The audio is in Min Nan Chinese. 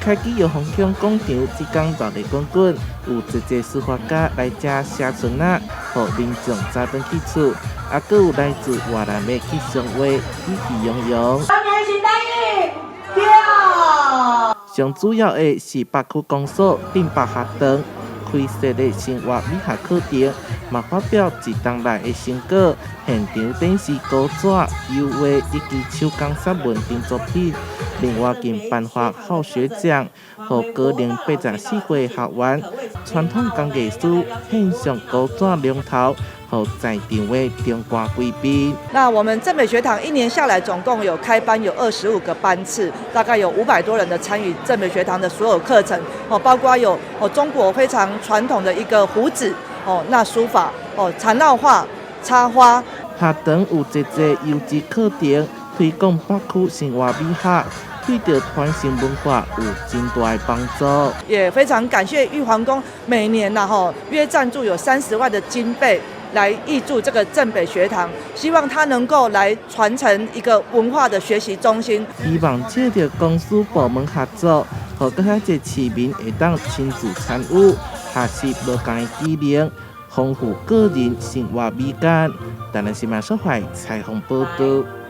開基玉皇宮廣場，這工熱鬧滾滾，有濟濟書法家來遮寫春仔，予民眾早轉去厝，啊，閣有來自越南的吉祥話，喜氣洋洋。上主要的是北區公所鎮北學堂開設的生活美學課程，嘛發表一冬來的成果，現場展示稿紙、油畫以及手工散文等作品。另外，更頒發好學獎，予高齡84歲學員、傳統工藝師、獻上糕紙龍頭，予在場的中官貴賓。那我們鎮北學堂一年下來，總共有開班有25個班次，大概有500多人的參與鎮北學堂的所有課程，哦，包括有哦中國非常傳統的一個糊紙，哦，那書法，哦，纏繞畫、插花。學堂有濟濟優質課程，推廣北區生活美學，對著傳承文化有真大的幫助。也非常感謝玉皇宮每年吶吼約贊助有30萬的經費來挹注這個鎮北學堂，希望它能夠來傳承一個文化的學習中心。希望藉著公私部門合作，予閣較濟市民會當親自參與，學習無仝的技能，豐富個人生活美感。台南新聞所採訪報導。